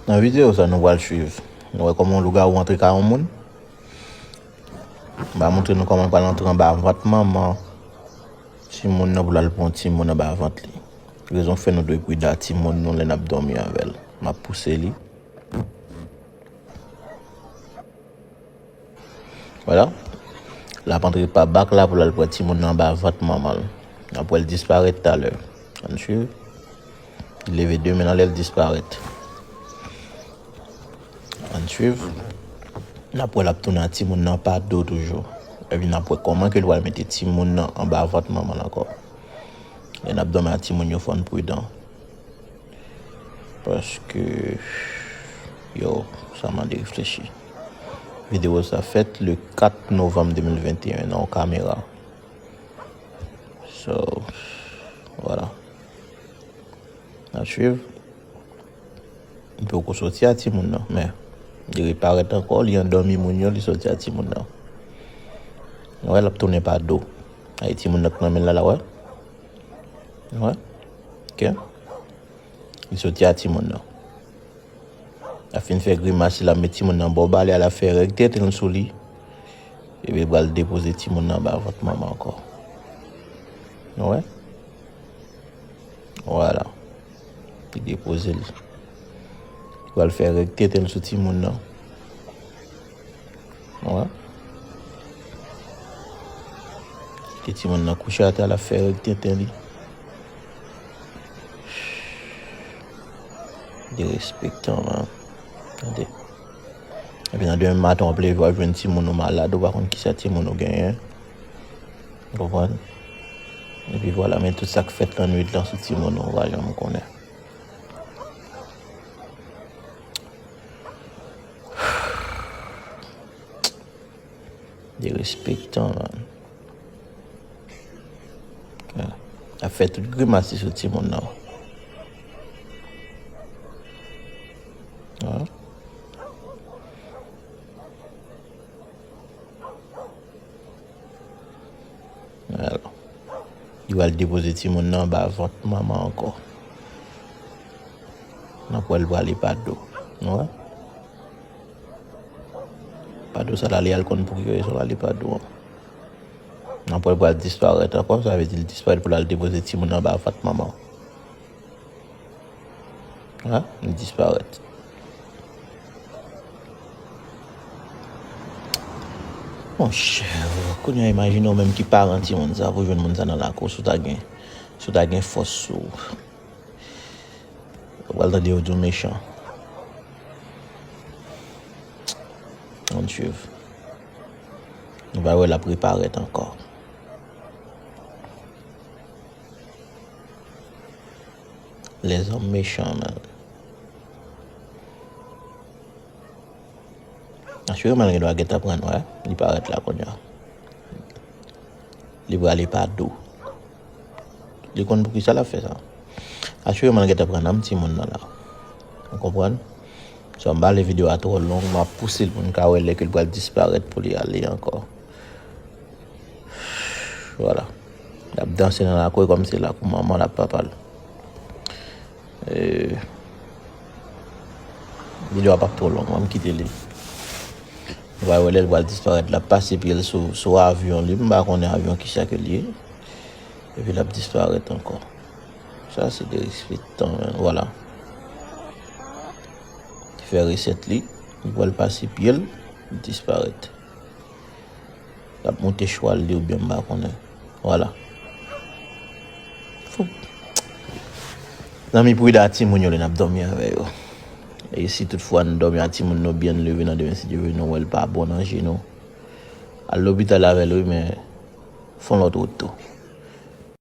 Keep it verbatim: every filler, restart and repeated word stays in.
Nan videyo sa, nou pral swiv. Nou wè kòman yon lougawou antre kay yon moun. M va montre nou kòman l pral antre anba vant manman timoun nan pou l al pran timoun anba vant li. Rezon k fè nou dwe prida timoun nou lè n ap dòmi avè l. M ap pouse li. Vwala. L ap antre pa bak la pou l al pran timoun nan anba vant manman l. N ap wè l disparèt talè. Ann swiv. Li leve de men anlè, l disparèt. Ann swiv. N ap wè l ap tounen ak timoun nan pa do toujou. Epi n ap wè kòman ke l pral mete timoun nan anba vant manman l ankò. Lè n ap dòmi ak timoun yo, fò n pridan. Paske, yo, sa mande reflechi. Videyo sa fèt le kat novanm de mil venteyen nan yon kamera. So, vwala. N ap swiv. Li poko soti a timoun nan, men li reparèt ankò, li andòmi moun yo, li soti a timoun nan. Wè, l ap tounen pa do. Ay, timoun nan k nan men l la, la, wè. Wè. Ok. Li soti a timoun nan. L ap fin fè grimas, l ap met timoun nan bò bale a, l ap fè règ tenten l sou li. Epi l pral depoze timoun nan anba vant manman ankò. Nou wè? Vwala. Li depoze l. Li pral fè règ tenten l sou timoun nan. Wè. Kite timoun nan kouche atè, l ap fè règ tenten li. Derespektan, man. Tande. Epi nan demen maten, w ap leve, w ap jwenn timoun ou malad, ou pa konn kisa timoun ou genyen. Ou konprann? Epi vwala, men tout sa k fèt lannwit lan sou timoun ou, ou pa janm konnen. Derespektan, man. Ap fè tout grimas li sou timoun nan. Alò, li pral depoze timoun nan anba vant manman ankò. N ap wè l prale pa do. Nou wè? Pa do sa la, li al konn pou ki rezon l ale pa do an. N ap wè l pral disparèt ankò, sa vle di l disparèt pou l al depoze timoun nan anba vant manman. Ha? Li disparèt. Monchè, kounye a imajine w menm ki paran timoun sa pou jwenn moun sa nan lakou, si w ta gen, si w ta gen fòs sou ou. Ou pral tande yo di w mechan. Ann swiv. Nou va wè l ap reparèt ankò. Lèzòm mechan, man. Asireman, l gen dwa gentan pran nou, wi. Li parèt la kounye a. Li prale pa do. Li konn poukisa l ap fè sa. Asireman, l gentan pran nanm timoun nan la. Ou konprann? So, m pa vle videyo a twò long, m ap pouse l pou n ka wè lè ke l pral disparèt pou li ale ankò. Vwala. L ap danse nan lakou e kòm se lakou manman l ak papa l. E, videyo a p ap twò long, ban m kite li. Nou va wè lè l pral disparèt, l ap pase pye l sou, sou avyon li, m pa konnen avyon kisa ke l ye. Epi l ap disparèt ankò. Sa se derespektan, men. Vwala. Li fè resèt li, li pral pase pye l, li disparèt. L ap monte chwal li oubyen m pa konnen. Vwala. Fou. Zanmi, prida timoun yo lè n ap dòmi avè yo. E si toutfwa n dòmi ak timoun nou byen leve nan demen, si Dye vle, nou wè l pa bon nan je nou, al lopital avè l, wi, men fè yon lòt wout tou.